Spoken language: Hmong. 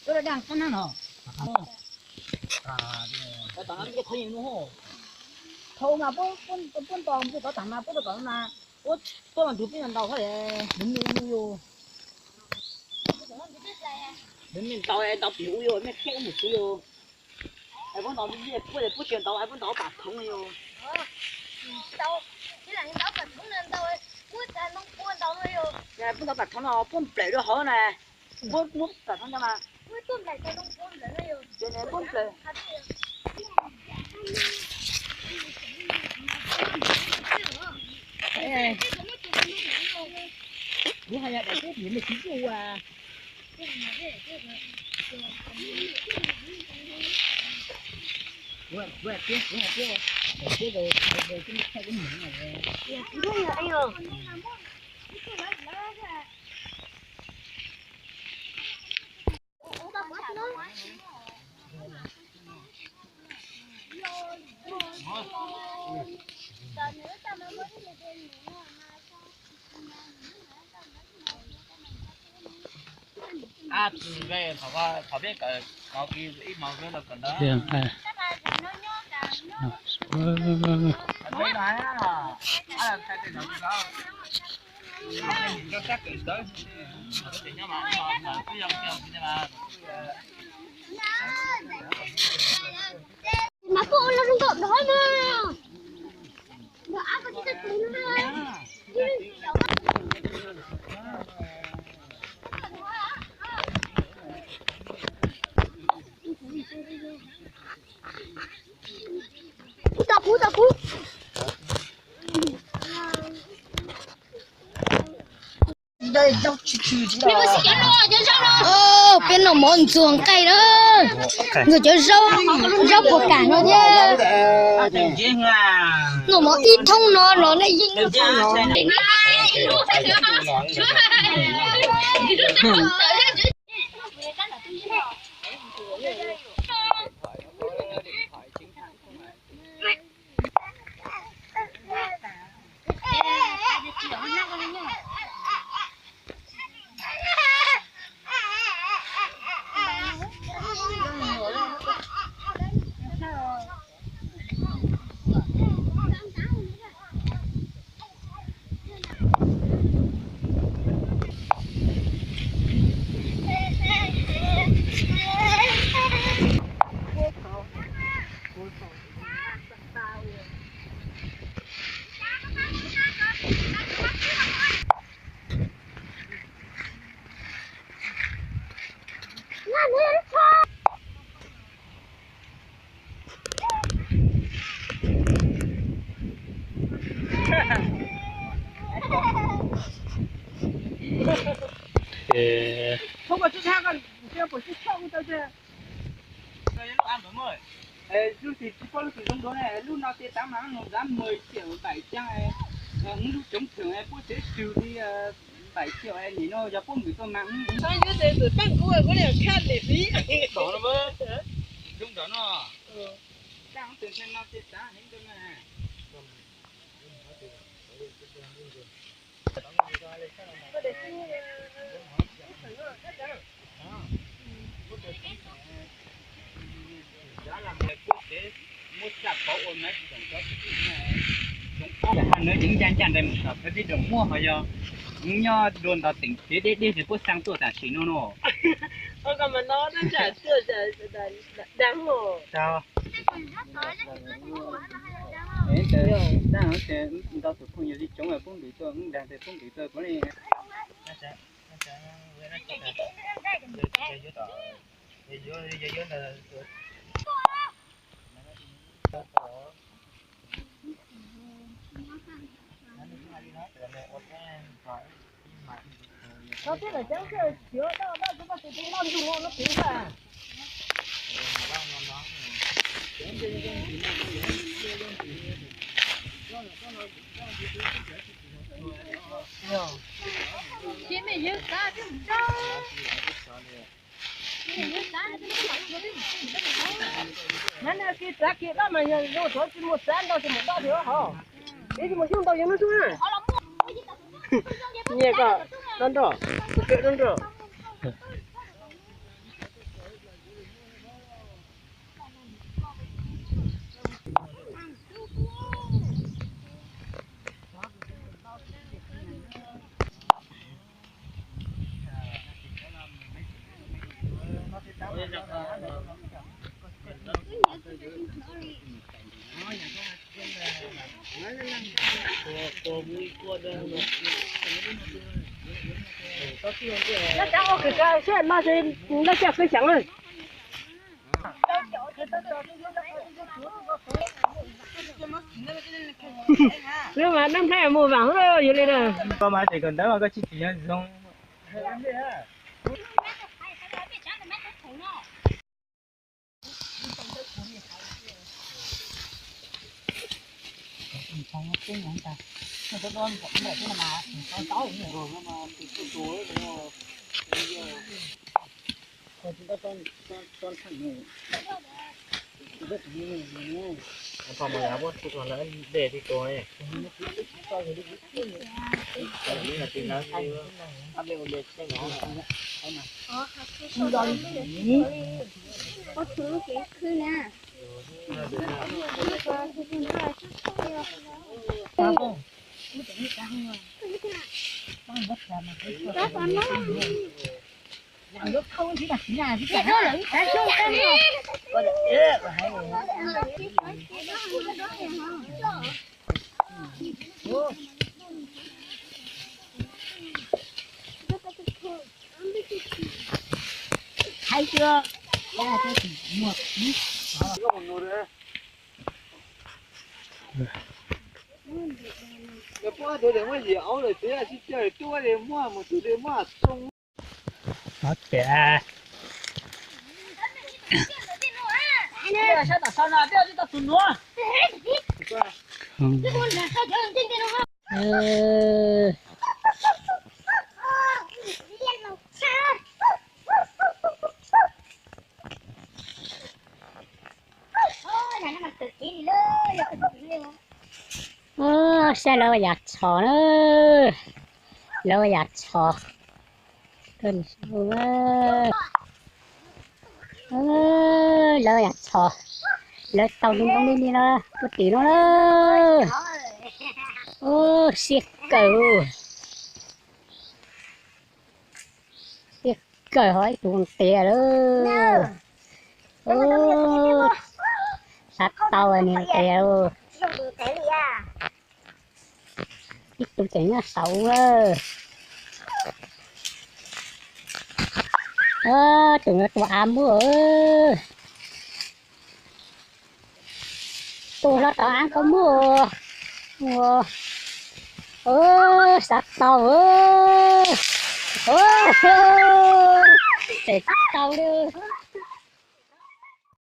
Ua dab qab nab no. Thau mas pub nto, pub tov tas mas pub rau tom no mas, pub tuaj mas nrug peb ntau hab, nws me ntau, nws me ntau, ntau pim ua yuav me khiab mus xwb yus. Pub ntau, pub tsis ntau, pub ntau pam thoov yus. Pub ntau pam thoov no pub nplawm rau hauv na. Muab, muab pam thoov no mas. Muab nplawm. Kuv hais yog daim teb tim me tsis yuj ua. Peb noj mov ntxuag nqaij na, ntxuag cov zaub, zaub puas kam no thiab. Noj mov ib thoob no los nej yeej noj tau no. Lub twg tsis paub lub twg zoo dua ne, lub no tej tav mas no giá mười triệu bảy trăm, lub trống thưởng puab tsev sw li bảy triệu, nim no yog puab npws tuaj mas. Zoo nrad no, tej tav heev ntau na. Nws ces ncaj ncaj ntais mus tom thawj tib zoo muaj ho yog nyob dua nto teem kev deb deb ces puab xaa tuaj tam sim no no. Ntau tus phooj ywg li coob puab npws tuaj, wb dag tes puab npws tuaj puab li. Nab nab kiv txav kiv dab mas yog zoo tov tsis mus txav ntau tsis mus dab li hov. Ib tsis mus xyuj ntau yog nub xub na. Nyias kom nrog nrog, tus kawm nrog nrog. Lub mas neeg Thaib mus vam hauv yus li na. Koj mas ces kawm ntawv mas koj tsis tsim nyog zoo. Sab tom sau no peb ua tsis tau tus nuav. Saib lawv ua yam txhos na, lawv ua yam txhos. Lawv ua yam txhos, lawv tau ntoo li li no puag tim no na. Ub, siab kawg, siab kawg ho ib tug ntev lawm. Ub, xav tau nws ntev lawm. Ib tug tseem nyob saud. Tus no tua av muaj. Tus no tua av koj muaj. Xav tau. Tseem tau li.